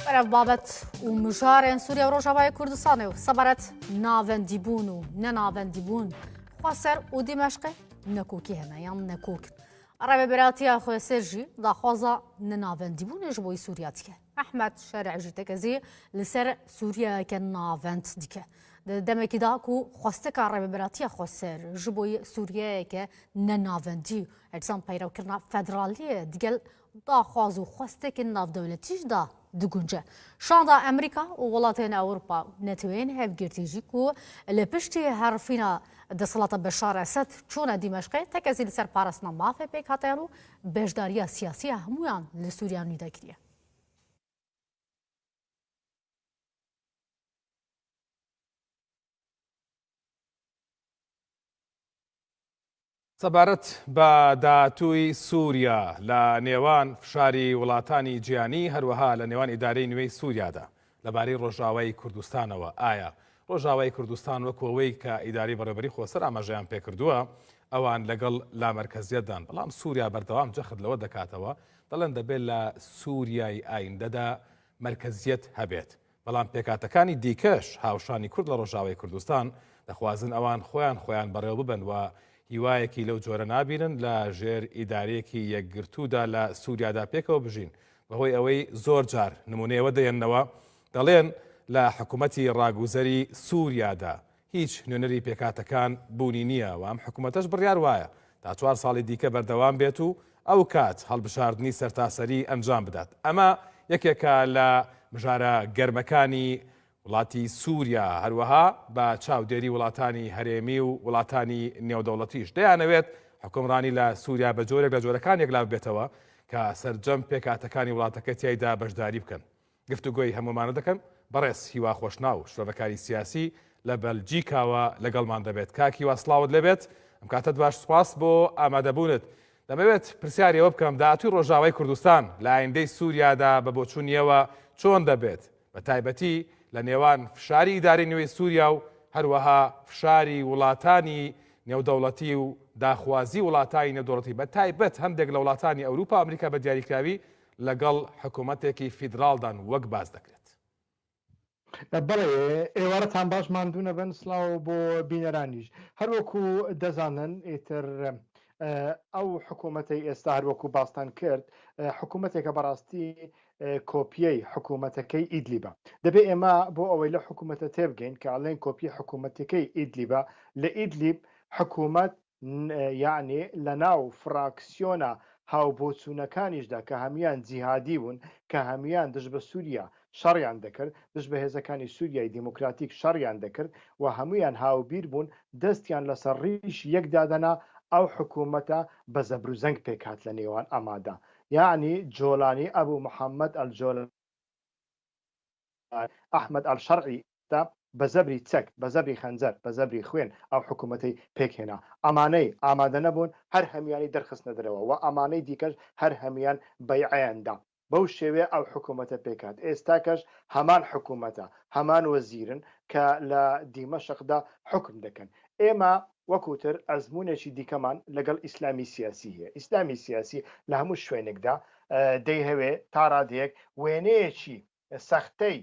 بەرەڤ بابەت و مژارێن سووریا و ڕۆژاوای کوردستانێ و سەبارەت ناڤەندیبوون و نەناڤەندیبوون خۆسەر و دیمەشقێ نەکۆکی هەنە یان نەکۆکن. ڕێڤەبەراتیا خۆسەر ژی داخوازا نەناڤەندیبوونێ ji بۆی سووریا dike. ئەحمەد شەرع ژی tekezî li ser Sûriyeyeke navend dike. Di demekî da ku xwesteka rêveberatiya xweser ji bo Sûriyeyeke nenavendî û hevsan peyrewkirina federaliyê digel daxwaz û xwestekên navdewletî jî da digunce. Şanda Amerîka û welatên Ewropa û neteweyên hevgirtî jî ku li piştî herifîna desthilata Beşar Esed çûne Dîmeşqê tekezî li ser parastina mafê pêkhateyan û beşdariya siyasî ya hemûyan li Sûriya nû de kiriye. سەبارەت بە داهاتووی سووریا لە نێوان فشاری وڵاتانی جیهانی هەروەها لە نێوان ئیدارەی نوێی سووریادا لەبارەی ڕۆژاوای کوردستانەوە ئایا ڕۆژاوای کوردستان وەکو ئەوەی کە ئیدارەی بەڕێوەبەری خۆسەر ئاماژەیان پێکردووە ئەوان لەگەڵ لامەرکەزیەتدان بەڵام سووریا بەردەوام جەخت لەوە دەکاتەوە دەڵێن دەبێت لە سووریای ئایندەدا مەرکەزیەت هەبێت بەڵام پێکهاتەکانی دیکەش هاوشانی کورد لە ڕۆژاوای کوردستان دەخوازن ئەوان خۆیان خۆیان بەڕێوەببەن و هیوایەکی لەو جۆرە نابینن لە ژێر ئیدارەیەکی یەکگرتوودا لە سووریادا پێکەوە بژین بەهۆی ئەوەی زۆر جار نمونەی ئەوە دەێننەوە دەڵێن لە حکوومەتی ڕاگوزەری سووریادا هیچ نوێنەری پێکهاتەکان بوونی نییە و ئەم حکوومەتەش بڕیار وایە تا چوار ساڵی دیکە بەردەوام بێت و ئەو کات هەڵبژاردنی سەرتاسەری ئەنجام بدات. ئەمە یەکێکە لە مژارە گەرمەکانی وڵاتی سووریا، هەروەها بە چاودێری وڵاتانی هەرێمی و وڵاتانی نێودەوڵەتیش دەیانەوێت حوکمڕانی لە سووریا بە جۆرێک لە جۆرەکان یەکلا ببێتەوە کە سەرجەم پێکهاتەکانی وڵاتەکە تیایدا بەشداری بکەن. گفتوگۆی هەموومانە دەکەن. بەڕێز هیوا خۆشناو شرۆڤەکاری سیاسی لە بەلجیکاوە لەگەڵمان دەبێت. کاک هیوا سڵاوت لێبێت، ئەم کاتەت باش سوپاس بۆ ئامادەبوونت. دەمەوێت پرسیاری ئەوە بکەم داهاتووی ڕۆژاوای کوردستان لە ئایندەی سووریادا بە بۆچوونی ئێوە چۆن دەبێت؟ بە تایبەتی لە نێوان فشاری ئیدارەی نوێی سووریا و هەروەها فشاری وڵاتانی نێودەوڵەتی و داخوازی وڵاتانی نێودەوڵەتی بە تایبەت هەندێک لە وڵاتانی ئەوروپا و ئەمریکا بە دیاریکراوی لەگەڵ حکومەتێکی فیدراڵدان وەک باس دەکرێت. بەڵێ ئێوارەتان باش ماندوو نەبن سڵاو بۆ بینەرانیش هەروەکو دەزانن ئیتر ئەو حکوومەتەی ئێستا هەروەکو باستان کرد حکوومەتێکە بەڕاستی کۆپیەی حکوومەتەکەی ئیدلیبە دەبێ ئێمە بۆ ئەوەی لە حکوومەتە تێبگەین کە ئەڵێن کۆپی حکوومەتەکەی ئیدلیبە لە ئیدلیب حکوومەت یەعنی لەناو فراکسیۆنە هاوبۆچوونەکانیشدا کە هەموویان جیهادی بوون، کە هەموویان دژ بە سووریا شەڕیان دەکرد، دژ بە هێزەکانی سووریای دیموکراتیک شەڕیان دەکرد و هەموویان هاوبیر بوون، دەستیان لەسەر ڕیشی یەک دادەنا، ئەو حکوومەتە بە زەبروزەنگ پێکهات لە نێوان ئەمادا. یەعنی جۆلانی، ئەبوو محەممەد ئەلجۆلانی، ئەحمەد ئەلشەرعی ئێستا بە زەبری چەک، بە زەبری خەنجەر، بە زەبری خوێن ئەو حکوومەتەی پێکهێنا. ئەمانەی ئامادە نەبوون هەر هەموویانی دەرخستنە دەرەوە و ئەمانەی دیکەش هەر هەموویان بەیعەیان دا. بەو شێوەیە ئەو حکوومەتە پێکهات. ئێستاکەش هەمان حکوومەتە، هەمان وەزیرن کە لە دیمەشقدا حوکم دەکەن. ئێمە وەکوو تر ئەزموونێکی دیکەمان لەگەڵ ئیسلامی سیاسی هەیە. ئیسلامی سیاسی لە هەموو شوێنێکدا دەیهەوێ تا ڕادەیەک وێنەیەکی سەختەی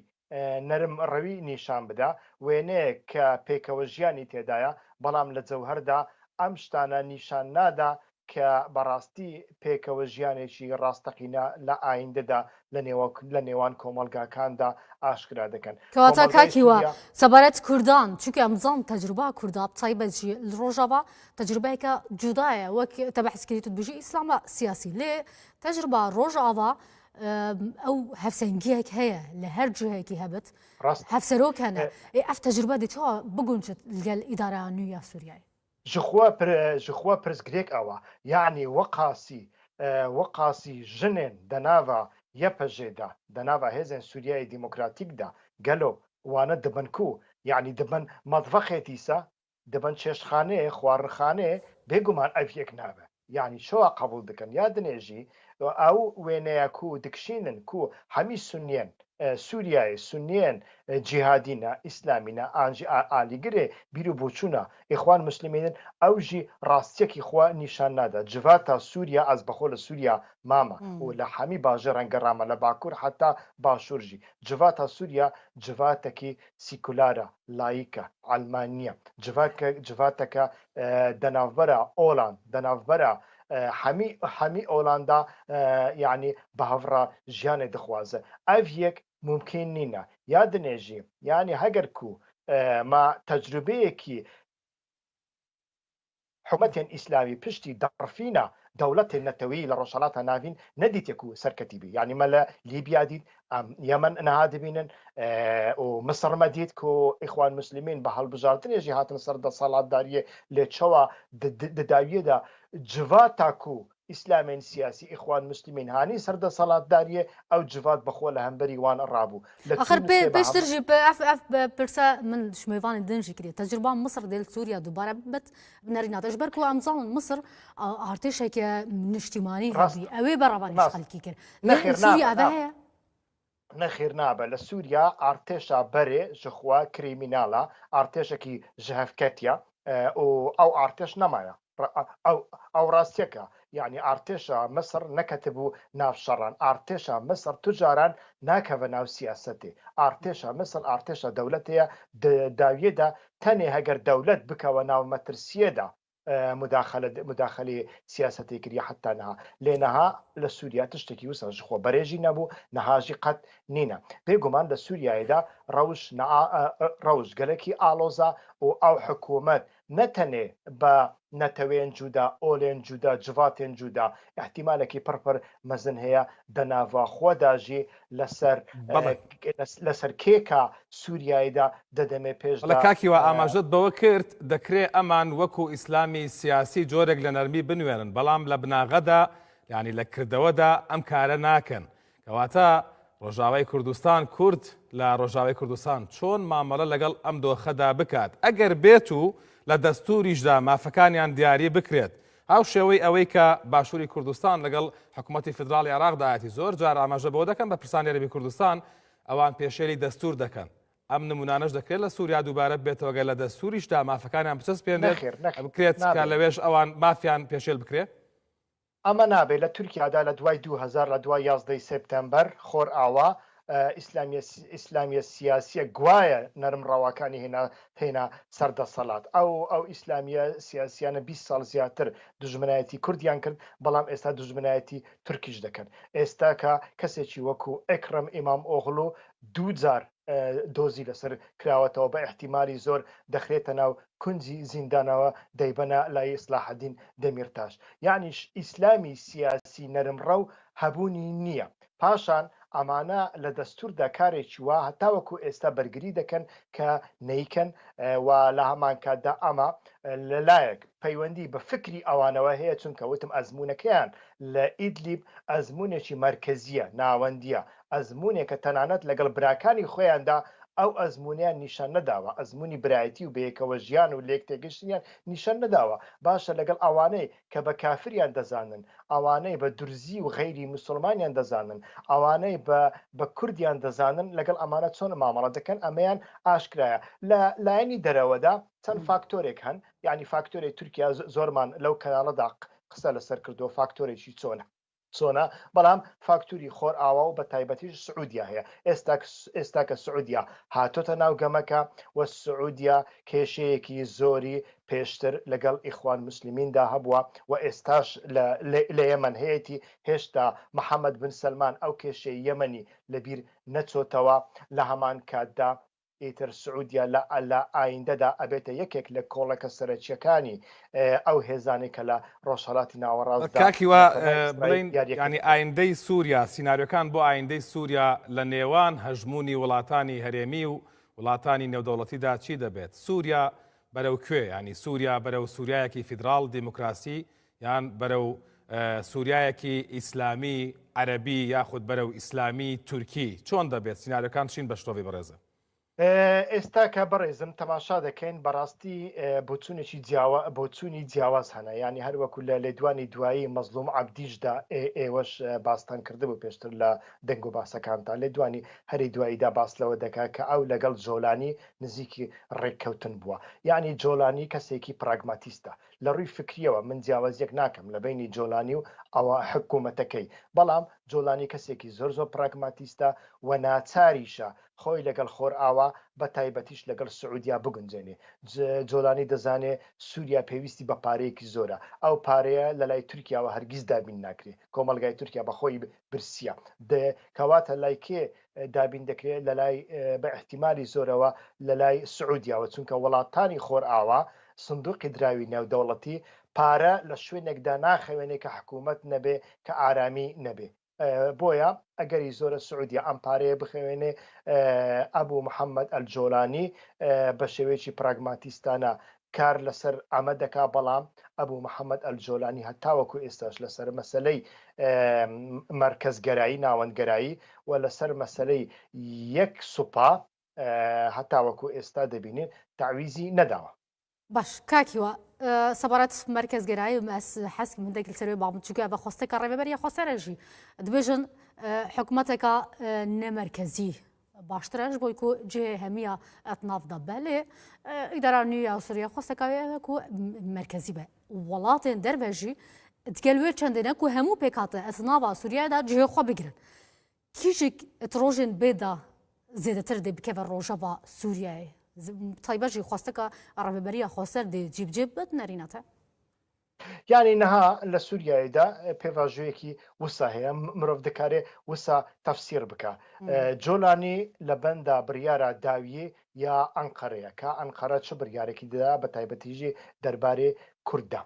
نەرم ڕەوی نیشان بدا، وێنەیەک کە پێکەوە ژیانی تێدایە، بەڵام لە جەوهەردا ئەم شتانە نیشان نادا کە بەڕاستی پێکەوە ژیانێکی ڕاستەقینە لە ئایندەدا لە نێوان کۆمەڵگاکاندا ئاشکرا دەکەن. کەواتە کۆمەڵگای کاک هیوا سوریا. سەبارەت کوردان چونکە ئەم زان تەجروبا کوردا بتایبەت ژی لە ڕۆژاڤا تەجروبەیەکە جودایە وەک تە بەحس کردی تو دبژی ئیسلامە سیاسی لێ تەجروبا ڕۆژاڤا ئەو هەفسەنگیەک هەیە لە هەر جهێکی هەبت ڕاست هەفسەرۆک هەنە ئێ ئەف تەجروبە دێ چاوا بگونجت لگەل ئیدارە نوو یا سووریای؟ ژخوە ژخوە پرسگرێک ئەوە یەعنی وەقاسی وەقاسی ژنێن دەناڤا یەپەژێ دا دەناڤا هێزێن سووریای دیمۆکراتیک دا گەلۆ وانە دبن کوو یەعنی دبن مەتڤەخێ دیسە دبن چێشتخانەێ، خواڕنخانەێ، بێگومان ئەڤ یەک نابێ. یانی چۆوا قەبووڵ دکەن یا دنێ ژی ئەو وێنەیە کوو دکشینن کوو هەمی سونیێن. سوریایێ سونیێن جیهادی نە، ئیسلامی نە، ئانژی ئالیگرێ بیر و بۆچوونە ئیخوان موسلمینن، ئەو ژی ڕاستیەکی خوە نیشان نادا. جڤاتا سوریا ئەز بەخۆ لە سوریا مامە و لە حەمی باژێڕان گەڕامە لە باکور حەتا باشور ژی. جڤاتا سوریا جڤاتەکی سیکولارە، لایکە، عەلمانیە. جڤاتەکە دە ناڤبەرا ئۆلان، دە ناڤبەرا حەمی حەمی ئۆلاندا یانی بە هەڤڕا ژیانێ دخوازە. ئەڤ یەک مومکین نینە. یا دنێ ژی یانی هەگەر کو ما تەجروبەیەکی حکومەتێن ئیسلامی پشتی دەڕفینە دەوڵەتێن نەتەوەیی لە ڕۆژهەڵاتا ناڤین نەدیتێ کو سەرکەتی بی. یانی مە لە لیبیا دیت، ئەم یەمەن نها دبینن و مسڕ مە دیت کو ئیخوان موسلمین بە هەڵبژاردنێ ژی هاتن سەر دەسەڵاتداریێ لێ چەوا د داویێدا جڤاتا کو ئیسلامێن سیاسی ئیخوان موسلمین هانی سەر دەسەڵاتداریێ ئەو جڤات بە خۆ لە هەمبەری وان ڕابوو لە ئاخر تونسێ بە پێشتر ژی ئەف ئەف پرسە من ji mêvanên din jî kiriye. Tecrüba Misr dê li Sûriya dubare bibit nerîna te ji ber ku em zanin Misr artêşeke niştîmanî ڕاست hebî ew ê berevanî ji ڕاست xelkî kir. Lê li نەخێر Sûriya نابە eve نابە heye. نەخێر نابە لە سووریا ئارتێشا بەرێ ji xwe کرێمینالە ئارتێشەکی ji هەڤکەتیە و ئەو ئارتێش نەمایە ئەو ئەو ڕاستیەکە یعنی ئارتێشا مسڕ نەکەتبوو ناو شەڕان ئارتێشا مسڕ توجاران ناکەڤە ناو سیاسەتێ ئارتێشا مسڕ ئارتێشا دەولەتەیە داویەدا تەنێ هەگەر دەولەت بکەوە ناو مەترسیەدا مداخلە مداخلەی سیاسەتی کریە حتا نها لێ نها لە سووریا تشتێکی وسا ji خۆ بەرێژی نەبوو نەهاژی قەت نینە بێگومان لە سووریایدا ڕەوش ڕەوش گەلەکی ئاڵۆزە و ئەو حکوومەت نەتەنێ بە نەتەوێن جودا ئۆلێن جودا جڤاتێن جودا ئیحتیمالەکی پڕ پڕ مەزن هەیە دە ناڤا خوەدا ژی لەسەر بەڵێ. لەسەر کێکا سووریایدا دە دەمێ بەڵێ پێشدا کاک هیوا ئاماژەت بەوە کرد دەکرێ ئەمان وەکو ئیسلامی سیاسی جۆرێک لە نەرمی بنوێنن بەڵام لە بناغەدا یانی لە کردەوەدا ئەم کارە ناکەن کەواتە ڕۆژاوای کوردستان کورد لە ڕۆژاوای کوردستان چۆن مامەڵە لەگەڵ ئەم دۆخەدا بکات ئەگەر بێت و لە دەستوریشدا مافەکانیان دیاری بکرێت هاوشێوەی ئەوەی کە باشووری کوردستان لەگەڵ حکوومەتی فیدراڵی عێراقدایەتی زۆر جار ئاماژە بەوە دەکەن بەرپرسانی هەرێمی کوردستان ئەوان پێشێلی دەستور دەکەن ئەم نمونانەش دەکرێت لە سووریا دووبارە بێتەوە گەر لە دەستوریشدا مافەکانیان بچەسپێنرێت نەخێر نەخێر بکرێت کە نابێت. لەوێش ئەوان مافیان پێشێل بکرێت؟ ئەمە نابێ لە تورکیادا لە دوای 2000 لە دوای یازدەی سێپتەمبەر خۆرئاوا ئیسلامیە ئیسلامیە سیاسیە گوایە نەرم ڕەواکانی هێنا هێنا سەر دەسەڵات ئەو ئەو ئیسلامیە سیاسیانە 20 ساڵ زیاتر دوژمنایەتی کوردیان کرد بەڵام ئێستا دوژمنایەتی تورکیش دەکەن ئێستا کە کەسێکی وەکو ئەکرەم ئیمام ئۆغڵو دوو جار دۆزی لەسەر کراوەتەوە بە ئیحتیمالی زۆر دەخرێتە ناو کونجی زیندانەوە دەیبەنە لای سلاحەدین دەمیرتاش یەعنی ئیسلامی سیاسی نەرمڕەو هەبوونی نییە پاشان ئەمانە لە دەستوردا کارێکی وا هەتاوەکو ئێستا بەرگری دەکەن کە نەیکەن و لە هەمانکاتدا ئەمە لەلایەک پەیوەندی بە فکری ئەوانەوە هەیە چونکە وتم ئەزموونەکەیان لە ئیدلیب ئەزموونێکی مەرکەزییە، ناوەندییە، ئەزموونێکە تەنانەت لەگەڵ براکانی خۆیاندا ئەو ئەزموونەیان نیشان نەداوە، ئەزموونی برایەتی و بەیەکەوەژیان و لێکتێگەشتنیان نیشان نەداوە، باشە لەگەڵ ئەوانەی کە بە کافریان دەزانن، ئەوانەی بە دورزی و غەیری موسڵمانیان دەزانن، ئەوانەی بە بە کوردیان دەزانن لەگەڵ ئەمانە چۆن مامەڵە دەکەن، ئەمەیان ئاشکرایە. لە لایەنی دەرەوەدا چەند فاکتۆرێک هەن، یانی فاکتۆری تورکیا زۆرمان لەو کەناڵەدا قسە لەسەر کردووە فاکتۆرێکی چۆنە چۆنە بەڵام فاکتوری خۆرئاوا و بە تایبەتیش سعودیا هەیە ئێستا ئێستا کە سعودیا هاتۆتە ناو گەمەکە و سعودیا کێشەیەکی زۆری پێشتر لەگەڵ ئیخوان موسلمیندا هەبووە و ئێستاش لە یەمەن هەیەتی هێشتا محەممەد بن سەلمان ئەو کێشەی یەمەنی لەبیر نەچۆتەوە لە هەمان کاتدا ئیتر سعودیە لە لە ئایندەدا ئەبێتە یەکێک لە کۆڵەکە سەرەکییەکانی ئەو هێزانەی کە لە ڕۆژهەڵاتی ناوەڕاستدا کاک هیوا لە پەنای ئیسرائیل بڵێین یارییەکە یانی دەکەن. ئایندەی سووریا، سیناریۆکان بۆ ئایندەی سووریا لە نێوان هەژموونی وڵاتانی هەرێمی و وڵاتانی نێودەوڵەتیدا چی دەبێت؟ سووریا بەرەو کوێ؟ یانی سووریا بەرەو سووریایەکی فیدراڵ دیموکراسی یان بەرەو سووریایەکی ئیسلامی عەرەبی یاخود بەرەو ئیسلامی تورکی چۆن دەبێت؟ سیناریۆکان چین بە شرۆڤەی بەڕێزە؟ ئێستا کە بەڕێزم تەماشا دەکەین بەڕاستی بۆچوونێکی جیاوە بۆچوونی جیاواز هەنە یعنی هەروەکو لە لێدوانی دوایی مەزلوم عەبدیشدا ئێوەش باستان کردبوو پێشتر لە دەنگ و باسەکانتان لێدوانی هەری دواییدا باس لەوە دەکا کە ئەو لەگەڵ جۆلانی نزیکی ڕێککەوتن بووە یعنی جۆلانی کەسێکی پراگماتیستە لە ڕووی فکریەوە من جیاوازیەک ناکەم لە بەینی جۆلانی و ئەوە حکوومەتەکەی بەڵام جۆلانی کەسێکی زۆر زۆر پراگماتیستە و ناچاریشە خۆی لەگەڵ خۆرئاوا بە تایبەتیش لەگەڵ سعودیا بگونجێنێ. جۆلانی دەزانێ سوریا پێویستی بە پارەیەکی زۆرە، ئەو پارەیە لەلای تورکیاوە هەرگیز دابین ناکرێ، کۆمەڵگای تورکیا بە خۆی برسیە. کەواتە لای کێ دابین دەکرێ؟ لەلای بە ئیحتیمالی زۆرەوە لەلای سعودیاوە، چونکە وڵاتانی خۆرئاوا، سندوقی دراوی نێودەوڵەتی پارە لە شوێنێکدا ناخەوێنێ کە حکومەت نەبێ، کە ئارامی نەبێ. بۆیە ئەگەری زۆرە سعودیە ئەم پارەیە بخەوێنێ ئەبوو محەممەد ئەلجۆلانی بە شێوەیەکی پراگماتیستانە کار لەسەر ئەمە دەکا بەڵام ئەبوو محەممەد ئەلجۆلانی هەتاوەکو ئێستاش لەسەر مەسلەی مەرکەزگەرایی ناوەندگەرایی و لەسەر مەسلەی یەک سوپا هەتاوەکو ئێستا دەبینین تەعویزی نەداوە. باش کاک هیوا سەبارەت مەرکەزگەرایی ئەس حەزکم هەندێک لەسەر وێ بابم چونکە بە خواستەکە ڕێبەریە خۆسەرەژی دبێژن حکوومەتەکە نەمەرکەزی باشترەش بۆی کو جێ هەمیە ئەتنافدا بەلێ ئیدارا نوێ یا سووریا خواستەکە کو مەرکەزی بە وڵاتێن دەرڤەژی دگەل وێ چەندێنە کو هەموو پێکاتە ئەتناوا سووریادا جێ خۆ بگرن کیژێک ت ڕۆژێن بێ دا زێدەتر دێ بکەڤە ڕۆژەڤا سووریایێ. تایبەت ژی خواستەکا ڕێڤەبەرییا خۆسەر دێ جیبجێ ببت نەرینە تە؟ یانی نها لە سووریایێدا پێڤاژۆیەکی وسا هەیە مرۆڤ دکارێ وسا تەفسیر بکا. جۆلانی لە بەندا بڕیارا داویێ یا ئەنقەرەیە کە ئەنقەرە چ بڕیارێکی دەدا بە تایبەتیژی دەربارێ کورددا.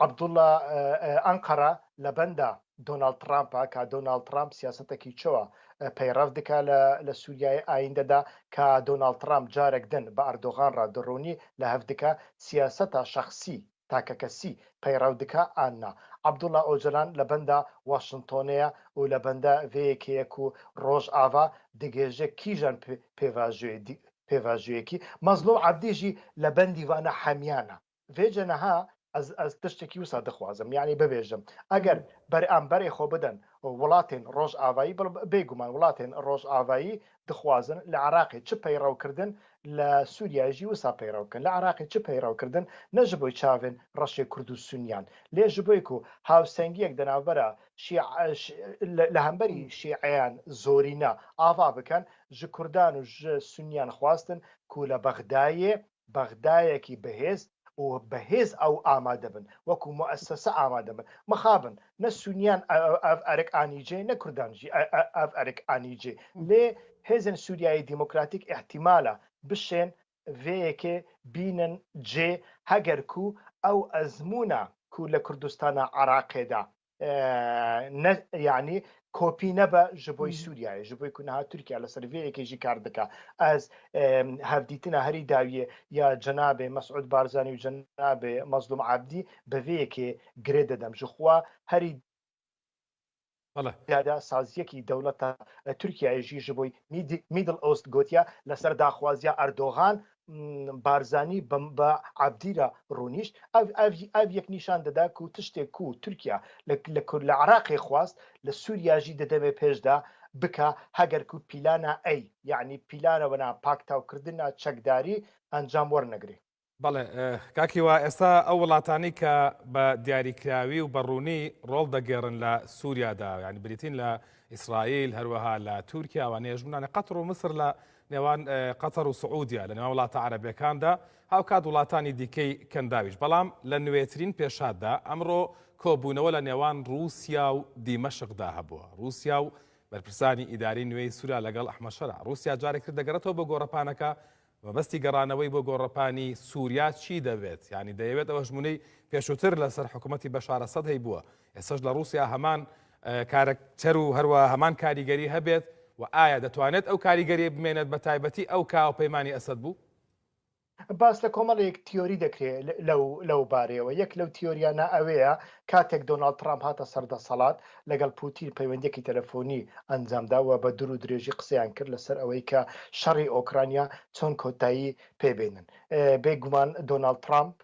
عەبدوڵا ئەنقەرە لە بەندا دۆناڵد تڕامپە کە دۆناڵد تڕامپ سیاسەتەکی چۆە پەیڕەڤ دکا لە لە سوریای ئایندەدا کە دۆناڵد تڕامپ جارەک دن بە ئەردۆغان ڕا دڕونی لە هەڤ دکا سیاسەتا شەخسی تاکەکەسی پەیڕەو دکا ئان نا عەبدوڵا ئۆجەلان لە بەندا واشنتۆنێە و لە بەندە ڤێیەکێیە کو ڕۆژئاڤا دگێژە کیژان پێڤاژوێکی مەزڵوم عەبدی ژی لە بەندی ڤانە حەمیانە ڤێجە نها ئەز ئەز تشتێکی وسا دخوازم یعنی ببێژم ئەگەر بەرامبەرێ خۆ بدەن وڵاتێن ڕۆژئاڤایی بڵ بێگومان وڵاتێن ڕۆژئاڤایی دخوازن لە عراقێ چ پەیڕەو کردن لە سوریای ژی وسا پەیڕەو بکەن لە عراقێ چ پەیڕەو کردن نە ژ بۆی چاڤێن ڕەشێ کورد و سونیان لێ ژ بۆی کو هاوسەنگیەک دە ناڤبەرا شیعە لە هەمبەری شیعەیان زۆرینە ئاڤا بکەن ژ کوردان و ژ سونیان خواستن کو لە بەغدایێ بەغدایەکی بەهێز و بەهێز ئەو ئامادە بن وەکو موئەسەسە ئامادە بن مخابن نە سونیان ئەڤ ئەرک ئانیجێ نە کوردان ژی ئەڤ ئەرک ئانیجێ لێ هێزێن سوریایی دیموکراتیک ئیحتیمالە بشێن ڤێیەکێ بینن جێ هەگەر کو ئەو ئەزموونە کو لە کوردستانا عراقێدا نە یعنی کۆپی نەبە ji بۆی سووریایە ji بۆی کو نها تورکیا لەسەر vê yekê jî kar dike ez hevdîtina herî dawiyê ya cenabê Mesûd Barzanî û cenabê Mezlûm Ebdî bi vê yekê girê didem ji xwe herî دادا سازیەکی دەوڵەتە تورکیایە ژی ji بۆی Middle East gotiye لەسەر داخوازیە ئەردۆغان بارزانی بە عەبدی را ڕوونیشت ئەv ئەv ئەv یەک نیشان دەدا کو تشتێک کو تورکیا لە لە کور لە عراقێ خواست لە سوریا ژی دە دەمێ پێشدا بکا هەگەر کو پیلانا ئەی یەعنی پیلانە وەنا پاکتاوکردنا چەکداری ئەنجام وەرنەگرێ. بەڵێ کاک هیوا ئێستا ئەو وڵاتانەی کە بە دیاریکراوی و بە ڕوونی ڕۆڵ دەگێڕن لە سووریادا یعنی بریتین لە ئیسرائیل هەروەها لە تورکیا و نێژمنانە قەتڕ و مسر لە نێوان قەتەر و سعودیا لە نێوان وڵاتە عەرەبیەکاندا هاوکات وڵاتانی دیکەی کەنداویش بەڵام لە نوێترین پێشاتدا ئەمڕۆ کۆبوونەوە لە نێوان رووسیا و دیمەشقدا هەبووە رووسیا و بەرپرسانی ئیداری نوێی سووریا لەگەڵ ئەحمەد شەرع رووسیا جارێکتر دەگەڕێتەوە بۆ گۆڕەپانەکە مەبەستی گەڕانەوەی بۆ گۆڕەپانی سووریا چی دەوێت؟ یانی دەیەوێت ئەو هەژموونەی پێشووتر لەسەر حکوومەتی بەشار ئەسەد هەیبووە، ئێستاش لە ڕووسیا هەمان کارەکتەر و هەروەها هەمان کاریگەری هەبێت و ئایا دەتوانێت ئەو کاریگەرییە بمێنێت بە تایبەتی ئەو کە هاوپەیمانی ئەسەد بوو؟ باس لە کۆمەڵێک تیۆری دەکرێت لەو بارەیەوە، یەک لەو تیۆریانە ئەوەیە کاتێک دۆناڵد ترامپ هاتە سەر دەسەڵات لەگەڵ پوتین پەیوەندیەکی تەلەفۆنی ئەنجامدا و بە دوور و درێژی قسەیان کرد لەسەر ئەوەی کە شەڕی ئۆکرانیا چۆن کۆتایی پێ بێنن. بێ گومان دۆناڵد ترامپ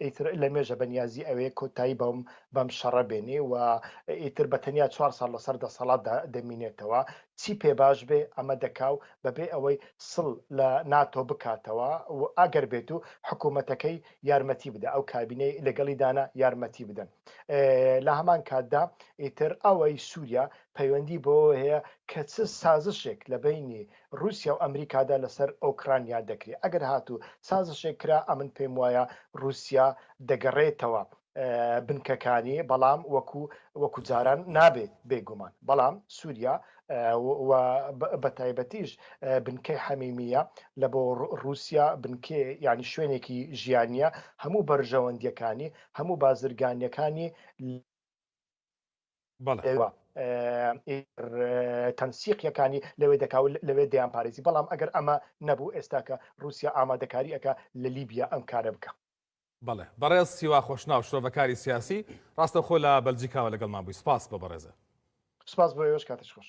ئیتر لە مێژە بە نیازی ئەوەیە کۆتایی بەم بەم شەڕە بێنێ و ئیتر بە تەنیا چوار ساڵ لەسەر دەسەڵاتدا دەمینێتەوە چی پێ باش بێ ئەمە دەکا و بەبێ ئەوەی سڵ لە ناتۆ بکاتەوە و ئەگەر بێت و حکوومەتەکەی یارمەتی بدا ئەو کابینەی لەگەڵی دانا یارمەتی بدەن لە هەمان کاتدا ئیتر ئەوەی سووریا پەیوەندی بەوە هەیە کە چ سازشێک لە بینی رووسیا و ئەمریکادا لەسەر ئۆکرانیا دەکرێت ئەگەر هاتوو سازشێک کرا ئەمن پێم وایە رووسیا دەگەڕێتەوە بنکەکانی بەڵام وەکو وەکو جاران نابێ بێگومان بەڵام سووریا و بە تایبەتیش بنکەی حەمیمیە لە بۆ رووسیا بنکێ ینی شوێنێکی ژیانە هەموو بەرژەوەندیەکانی هەموو بازرگانیەکانی تەنسیقیەکانی لەوێ دەکا و لەوێ دەیان پارێزی بەڵام ئەگەر ئەمە نەبوو ئێستاکە رووسیا ئامادەکاری ئەکا لە لیبیا ئەم کارە بکە. بەڵێ بەڕێز هیوا خۆشناو شرۆڤەکاری سیاسی ڕاستەوخۆ لە بەلجیکاوە لەگەڵمان بووی سپاس بۆ بەڕێزە. سپاس بۆ ئێوەش کاتش خۆش.